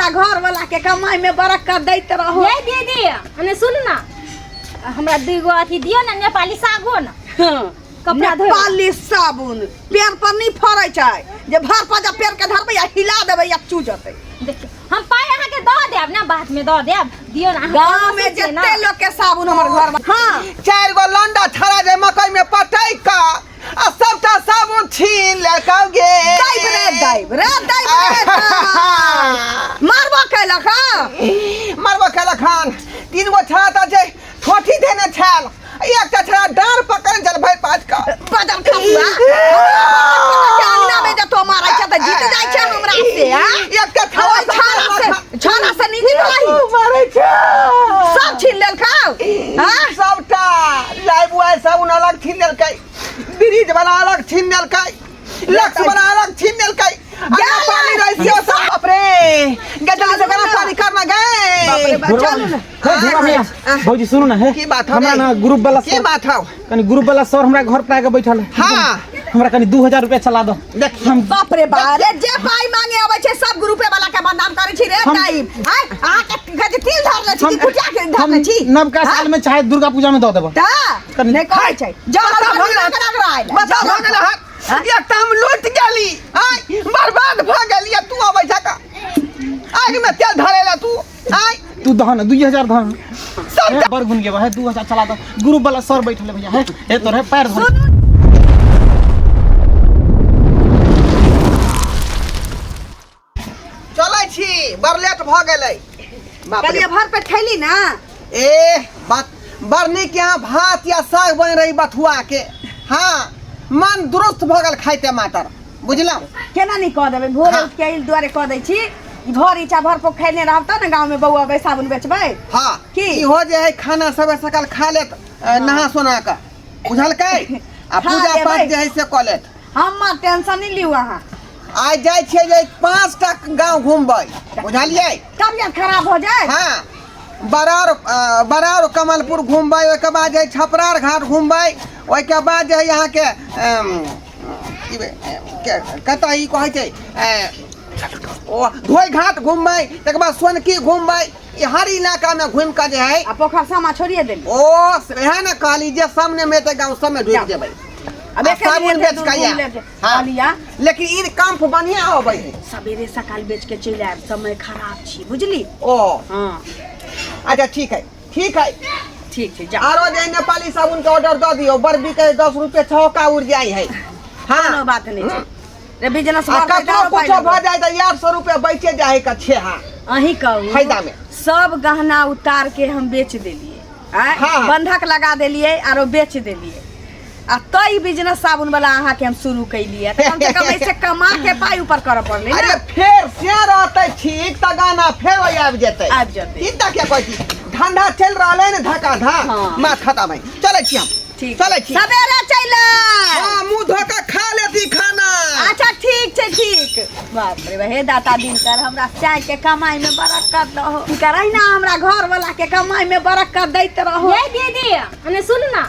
हमरा घर वाला के कमाई में बरकत दैत रहो। ये दीदी अने सुन ना, हमरा दुगो अथी दियो ना नेपाली साबुन। हाँ, कपड़ा धोए। नेपाली साबुन पेड़ पर नहीं फड़ै छै जे भर पजा पेड़ के धरबै आ हिला देबै आ चू जेतै। देखियौ हम पाइ अहाँके दऽ देब ना, बाद में दऽ देब, दियौ ना अहाँ। गाँव में पड़ोसी छियै ना। जते लोग के साबुन हमर घर में। हाँ चारि गो लंडा छड़ा जे मकई में पटैक कऽ आ सबटा साबुन छीन लेलकौ गे। दैब रे दैब रे दैब रे दैब। मारबो केलक हँ। मरबो केलक हन। तीन गो छड़ा तऽ जे ठोठी देने छल, एकटा छड़ा डाँड़ पकड़ने छल भरि पाँच कऽ। बदल खसुआ के अंगना में जतो मारै छै तऽ जीत जाइ छै हमरा से। हाँ? एकटा ओइ छड़ा छाड़ा से, छाड़ा से नहीं जीतलही। मारै छै। सब छीन लेलकौ। हाँ? सबटा लाइव बुआइ साबुन अलग छीन लेलकै, ब्रिज वाला अलग छीन लेलकै, लक्स वाला अलग छीन लेलकै। पानी रही से सब। बाप रे, गजल से गरम पानी करना बाप रे गए। बाप, चलू ना। हे भैया, भैया, भौजी सुनू ना हे। की बात हौ हमरा रे? ना ग्रुप वाला की सर, बात हौ? कनी ग्रुप वाला सर हमरा घर पर आके बैठल है। हाँ। हमरा कनी 2000 रुपया चला दो। देख। हम बाप रे बाप रे, जे पाई मांगे आबै छै सब ग्रुपे वाला के बदनाम करै छी रे। हम- टाइम आय अहाँ के कहै छै तिल धरले छी कि हम- कुटिया के हम धरले छी? नवका साल में चाहे दुर्गा पूजा में दऽ देबो। तऽ कनी- नहि कहै छै जाउ बता हमरा भऽ गेल। करा आयल। बता भऽ गेल हन। एक तऽ हम लुटि गेली, आय बर्बाद भऽ गेली आ तू अबै छह का आगि में तेल धरे ला तू आय। तू दह ना 2000 दह। सब हे, बड़ गुन के है, 2000 चला दो। ग्रुप वाला सर बैठल है भैया, हे हे तोरे पैर धर। चलै छी, बड़ लेट भऽ गेलै। बाप रे। कहलियै भर पेट खैली ना। ए बात बड़ नीक, यहाँ भात या साग बन रही बथुआ के। हाँ मन दुरुस्त भऽ गेल खाइते मातर, बुझलहुँ? केना नहि कऽ देबै, भोरे हाँ। उठि के एहि दुआरे कऽ दै छी, भर इच्छा भर पोख खैने रहब तब ने गाँव में बौआ बै साबुन बेचबै। हाँ की? इहो जे है खाना सबे सकाल खा लेत, नहा सोना कऽ, बुझलकै? आ खा पूजा लेबै। पाठ जे है से कऽ लेत। हमर टेंशन नहि लिउ अहाँ। आइ जाइ छियै जे 5टा गाँव घुमबै, बुझलियै? तबियत खराब हो जाए। हाँ बरार, बरार कमलपुर घुमबै, ओहिके बाद जे है छपरार घाट घुमबै, ओहिके बाद जे है अहाँके की कतऽ ई कहै छै ओ धोई घाट घुमबै, तकर बाद सोनकी घुमबै, ई हर इलाकामे घुमि कऽ जे है। आ पोखर सामा छोड़िए देली। ओ वएह ने कहली जे सामने मे एतै गाँव सबमे ढुकि जेबै। अब आ एक दिन साबुन एते बेच दूर कऽ घूम आयब। लेब। हाँ। कहलिया। लेकिन ई कंफ बढ़िया अबै है। सवेरे सकाल बेच के चलि आयब, समय खराब छी बुझली। ओ हाँ अच्छा ठीक है, ठीक है। ठीक छै जा। आरो जे नेपाली साबुन के ऑर्डर दऽ दियौ, बड़ बिकै, 10 रुपये छौका उड़ जाइ है। हाँ कोनो बात नहि छै रे, बिजनेस आ बढ़तै तऽ ककरो आरो पाइ कुछो लगतै। भऽ जाइ तऽ 800 रुपया बचे जाइ है कछे। हाँ अहीं कहू फायदा में। सब गहना उतार के हम बेच देलिए। आँय? हाँ। बंधक लगा देलिए आरो बेच देलिए आ तई बिजनेस साबुन वाला अहाँ के हम शुरू कैलिए तऽ कम से कम ऐसे कमा के पाई ऊपर करऽ पड़लै अरे ना। फेर से रहतै ठीक तऽ गाना फेर ओहि आबि जेतै। आबि जेतै। चिंता किया करै छी, धंधा चलि रहल है ने धक्का धक। हाँ। माथ खतम है, चलै छी हम। ठीक चलै छी। सवेरे चलि आयब। हाँ मुँह धो कऽ खा लेती खाना। अच्छा ठीक छै ठीक। बाप रे बा, हे दाता दिनकर हमरा चाय के कमाई में बरकत दहो। दिनकर अहिना हमरा घर वाला के कमाई में बरकत दैत रहो। ये दीदी अने सुन ना,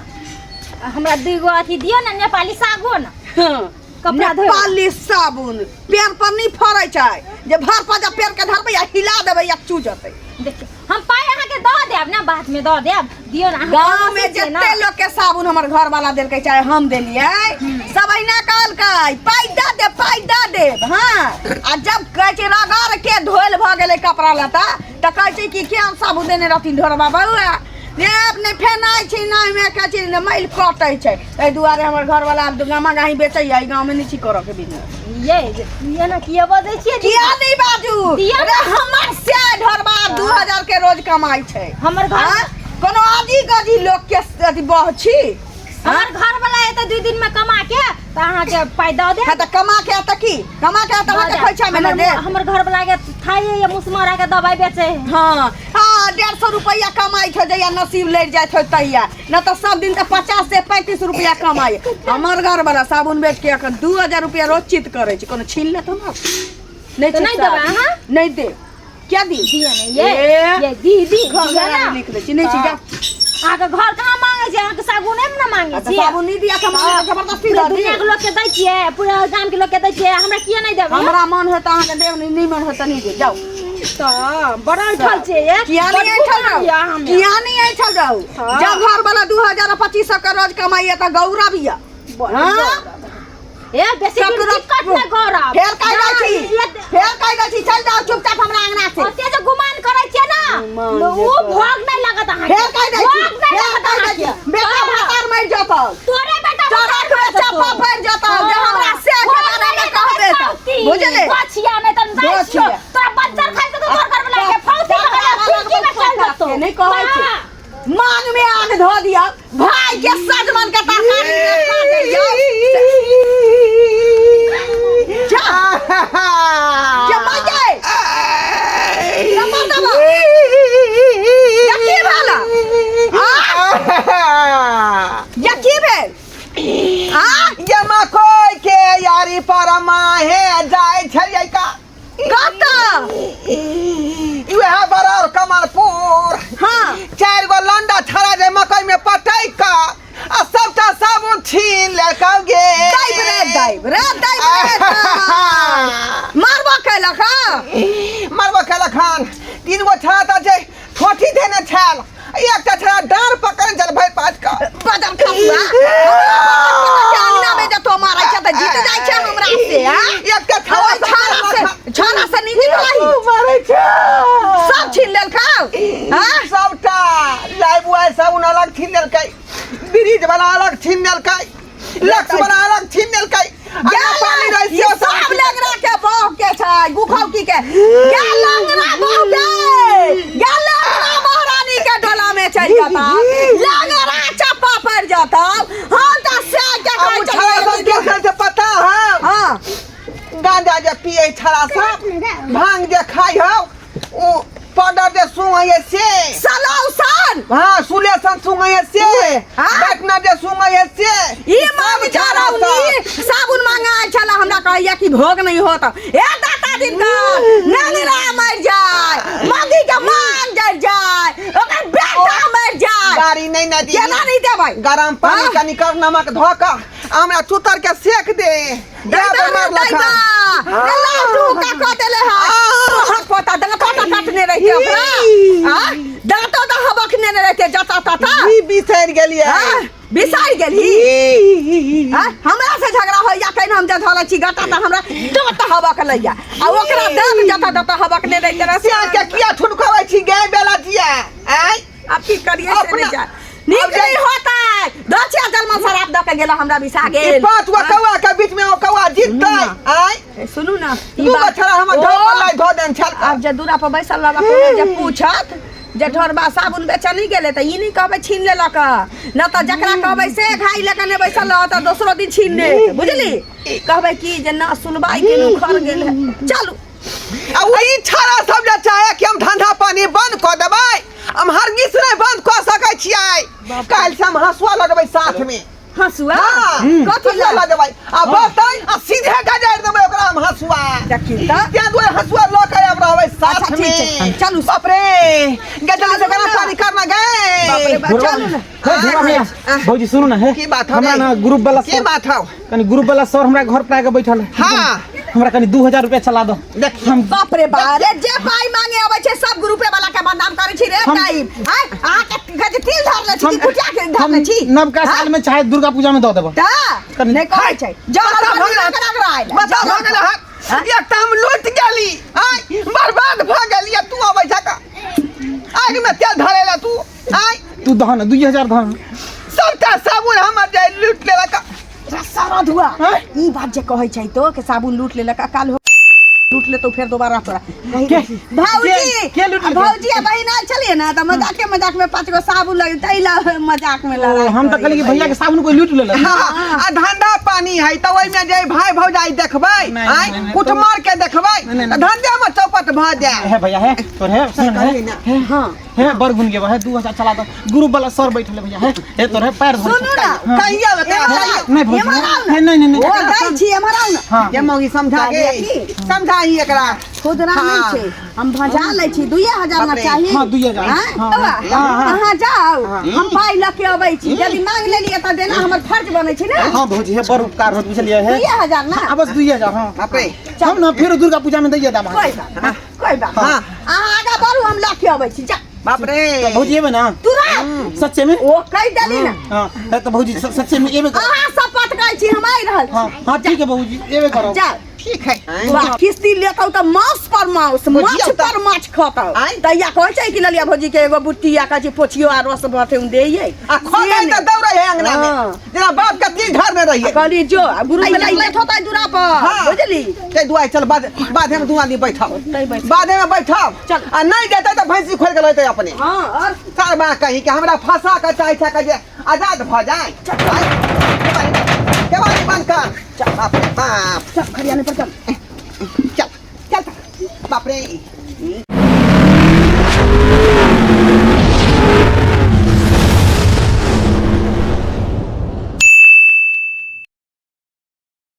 हमरा दुगो अथी दियो ना नेपाली साबुन। हाँ। कपड़ा धोए। नेपाली साबुन पेड़ पर नहीं फड़ै छै जे भर पजा पेड़ के धरबै आ हिला देबै आ चू जेतै। देखियौ हम पाइ अहाँके दऽ देब ना, बाद में दऽ देब, दियौ ना अहाँ। गाँव में पड़ोसी छियै ना। जते लोग के साबुन हमर घर वाला देलकै चाहे हम देलियै, सब अहिना कहलकै पाइ दऽ देब, पाइ दऽ देब। हाँ आ जब कहै छै रगड़ के धोल भऽ गेलै कपड़ा लत्ता तऽ कहै छै कि केहन साबुन देने रहथिन ढोरबा बौआ, ने अपने फेनाइ छै नहि मे कहै छै ने मैल कटै छै। एहि दुआरे हमर घरवाला आब गामा गाही बेचैया, एहि गाँवमे नहि छी करऽ के बिजनेस। ये ये ना किया बजै छियै? किया नहि बाजू? दिया अरे हमर से ढोरबा 2000 के रोज कमाइ छै। हमर घर आँ? कोनो आजी गजी लोक के अथी बह छी। हमर घर वाला एतऽ 2 दिन में कमा के तऽ अहाँके पाइ दऽ देब। हाँ तऽ कमा के तऽ की कमा के तऽ अहाँके खोइछा में न देब। हमर घर वाला के थाई या मुसमारा के दवाई बेचे है। हाँ हाँ 150 रुपया कमाई छौ जहिया नसीब लड़ि जाइत हो तहिया, न तऽ सब दिन तऽ 50 से 35 रुपया कमाई। हमर घर वाला साबुन बेच के अखन 2000 रुपया रोज चित करै छै, कोनो छीन लेत हमरा? नहि तऽ नहि छै देबै साबुन। अहाँ? नहि देब। क्या दी? दिअ ने ये। ए। ये दीदी, घर दिअ वाला ना। लिख दै छी, नहि छी, जा। अहाँके घर कहाँ मांगे छै? अहाँके साबुने मे ना मांगे अच्छा, छियै। साबुन नहि दिया तऽ मांगे जबरदस्ती पूरा दऽ दी। दुनिया के लोग के दै छियै, पूरा गाम के लोग के दै छियै, हमरा किया नहि देबै? हमरा मन होत अहाँके देब, नहि मन होत नहि देब, जाउ। तऽ बड़ा ऐठल छियै ये। किया नहीं बड़ ऐठल रहू गुमान यऽ हमे। किया नहीं ऐठल रहू हाँ। जब घर वाला 2000 2500 के रोज कमाइए तऽ गौरव यऽ बड़ हाँ? गौरव। ए बेसी दिन ककरो- दिक्कत नहि गौरव फेर कहि दै छी नहि, ये- फेर कहि दै छी चल जाओ चुपचाप हमरा अंगना से ओते जे गुमान करै छियै ना गुमान उ जे करै। भोग नहि लागत अहाँके फेर कहि दै छी भोग नहि फेर लागत कहि दै छी अहाँके बेटा हाँ। भातार मरि जेतौ तोरे बेटा चरक में चप्पा पड़ि जेतौ जे हमरा से के बारे में कहबे तऽ बुझले दोछिया नहि तऽ जाइ छियौ दोछिया। तोरा बज्जर खाइ से तोहर घर वाला के फौसी लगल खिड़की में चल जेतौ नहि कहै छी हाँ। मांग में आग धऽ दिया भाई के सजमन के तरकारी में खा दिया जा के मर जाए के मर देबो या की भेल आ या की भेल आ ये मकई के यारी पर माहे जाय छलियै का कतऽ इएह बरौर कमलपुर हाँ चारि गो लंडा छड़ा जे मकई में पटैक कऽ आ सबटा साबुन छीन लेलकौ गे दैब रे दैब रे दैब रे दैब। मारबो केलक हँ मरबो केलक हन तीन गो छड़ा तऽ जे ठोठी देने छल एकटा छड़ा डाँड़ पकड़ने छल भरि पाँच कऽ बदल खसुआ अंगना में जतो मारै छै तऽ जीत जाइ छै हमरा से आ एकटा ओइ छड़ा छाड़ा से छाड़ा से नहीं जीत रही मारै छै सब छीन लेलकौ हाँ सबटा लाइव बुआइ साबुन अलग छीन लेलकै ब्रिज वाला अलग छीन लेलकै लक्स वाला अलग छीन लेलकै आ नेपाली रही ई से सब लेंगरा के बहू के छै गुखौकी के गे लेंगरा बहू के गे लेंगरा महारानी के डोला में चल जाता लेंगरा चप्पा पड़ जाता हम तो से के अब कहै उ छड़ा सब छलियै के छै से पता है हाँ गांजा जे पिए छड़ा सब भांग जे खाइ हौ उ पाउडर जे सुंघै से सलौसन हाँ सुलेसन सुंघै से हाँ? बैठना जे सुंघै से ई मांग चरौनी साबुन मांगा आयल छला हमरा कहैया कि भोग नहीं होत ए दाता दिन का नंगरा मर जाय मंदी के मांग जर जाय ओकर बेटा मर जाय गाड़ी नहीं न दी केना नहीं देबै गरम पानी हाँ? कनी कर नमक धो कऽ हमरा चुतर के सेक दे दैबा रे दैबा रे लाटू का कह देले है तोहर पोता दांतो त काटने रहिते ओकरा आ दांतो त हबकने ने रहिते जता तता ई बिसरि गेलियै हाँ? बिसरि गेलही हाँ? हमरा से झगड़ा होइया कहीं हम जे धोले छी गटा त हमरा दांत हबक लैया आ ओकरा दांत जता तता हबकने रहिते रे सियान के किया ठुनकबै छी गाय बेला जिया आँय अब की करिए से नहीं अपना- जाए नीक अब जाए- नहीं होता है दछिया जलमा शराब दऽ के गेला हमरा बिसा ई गेल पांच गो कौआ के बीच में ओ कौआ जीततै आँय ए, सुनू ना ई दू गो बात- छड़ा हमर ओ, ढोल पर लाई धो देन छल आब जे दूरा पर बैसल बाबा कोनो जे पूछत जे ढोरबा साबुन बेचऽ नहि गेलै तऽ ई नहि कहबै छीन लेलक न तऽ जकरा कहबै से घाइ लऽ कऽ नहि बैसल रहत तऽ दोसरो दिन छीन लेत बुझली कहबै कि जे न सुनबाइ के उखड़ गेल है चलू आ वही छाड़ा सब जे चाहे कि हम धंधा पानी बंद कऽ देबै हम हरगिज नहि बंद कऽ सकै छियै काल्हि से हम हंसुआ लऽ देबै साथ में हंसुआ हाँ, कथी हंसुआ लऽ देबै आ बसतै आ सीधे गजारि देबै ओकरा हम हंसुआ देखी तऽ तें दुआरे हंसुआ लऽ के आबि रहबै साथ अच्छा, ठीक छै। में चलू। बाप रे गजल से गरम चलू ना। पानी करना बाप रे गए बाप, चलू ना हे भैया भैया भौजी सुनू ना हे की बात हौ हमरा रे? ना ग्रुप वाला की सर बात हौ कनी ग्रुप वाला सर हमरा घर पर आके बैठल है हाँ। हमरा कनी 2000 रुपया चला दो देख हम बाप रे बाप रे जे पाई मांगे अबै छै सब ग्रुपे वाला के बदनाम करै छी रे हम- टाइम आय अहाँ के कहै छै तिल धरले छी कि कुटिया के हम धरले छी नवका साल में चाहे दुर्गा पूजा में दऽ देबो ता कनी- नहि कहै छै जहर बता भऽ गेल आयल बता भऽ गेल हन एक तऽ हम लुटि गेली आय बर्बाद भऽ गेली आ तू अबै छह आगि में तेल धरे ला तू आय तू दह ना 2000 दह सबटा साबुन हमर जे लूटि लेलक सारा धुआ आँय? ई बात जे कहै छै तो के साबुन लूट लेलक आ काल हो लूट लेतो फेर दोबारा तोरा कही के- भौजी के- के लूट लेलकै? भौजी आ बहिन आयल छलियै ने तऽ मजाके मजाक में पाँच गो साबुन लग ताहि ला मजाक में लड़ाई हम तऽ कहली कि भैया के साबुन कोई लूट लेलक हाँ, आ धंधा पानी है तऽ ओहिमे जे भाई भौजाई देखबै नहीं, आँय नहीं, नहीं, कुटमार के देखबै नहीं, नहीं। तऽ धंधे में चौपट भऽ जाय हे भैया हे तोर हे सुन हे कहली ना। हे हाँ हे बड़ गुण के हे 2000 चला दो ग्रुप वाला सर बैठल है भैया हे हे तोर हे पैर धर सुनू ना कहिया बता एम्हर आउ, नहीं भौजी एम्हर आउ ना। नहीं नहीं नहीं ओ दै छी एम्हर आउ ना हाँ ये मौगी समझा गे कहलियै की? समझाही एकरा खुदरा हाँ। नहीं छै हम भजा लै छी 2000 ना बाप रे। चाही हाँ, 2000। हाँ, हाँ, तबा, हाँ, हाँ। अहाँ जाउ हम पाइ लऽ के अबै छी यदि मांग लेलियै तऽ देना हमर फर्ज बनै छै ने हाँ भौजी हे बड़ उपकार होत बुझलियै हे 2000 ना हाँ, बस 2000 हाँ बाप रे हम ना फिर दुर्गा पूजा में दैया दाम कोई बात नहीं, कोई बा। हाँ। अहाँ आगा बढ़ू, हम लऽ के अबै छी, जा। बाप रे। तऽ भौजी एबै ना? तुरंत। सच्चे में? ओ कहि देली ने। हाँ, तऽ भौजी सच्चे में एबे कर। अहाँ शपथ कहै छी, हम आइ रहल हाँ। छी। हाँ, ठीक है भौजी, एबे करो। जा। ठीक है। वाह, किस्ती लेतौ तऽ माउस पर माउस, भुजिया माछ पर माछ खतौ। आँय? तैया कहै छै कि ललिया भौजी के एगो बुट्टी आ कहै छै पोछियो आ रस बथे उन देइयै। आ खोदै तऽ दौड़ै है अंगना में। हाँ। जेना बाप के तीर धरने रहियै। कहली जो आ गुरु में लेट होतै दूरा पर। हाँ। बुझली? ताहि दुआरे चल, बाद बाधे में दू आदमी बैठब। ओतै बैठब। बाधे में बैठब। चल। आ नहि जेतै तऽ भैंसी खोलि के लैतै अपने। हाँ, और सर बा कही कि हमरा फंसा के चाहै छै के जे आजाद भऽ जाय। केवाड़ी बंद कर। चल, बाप रे बाप। चल, खरियाने पर चल। चल चल, बाप रे।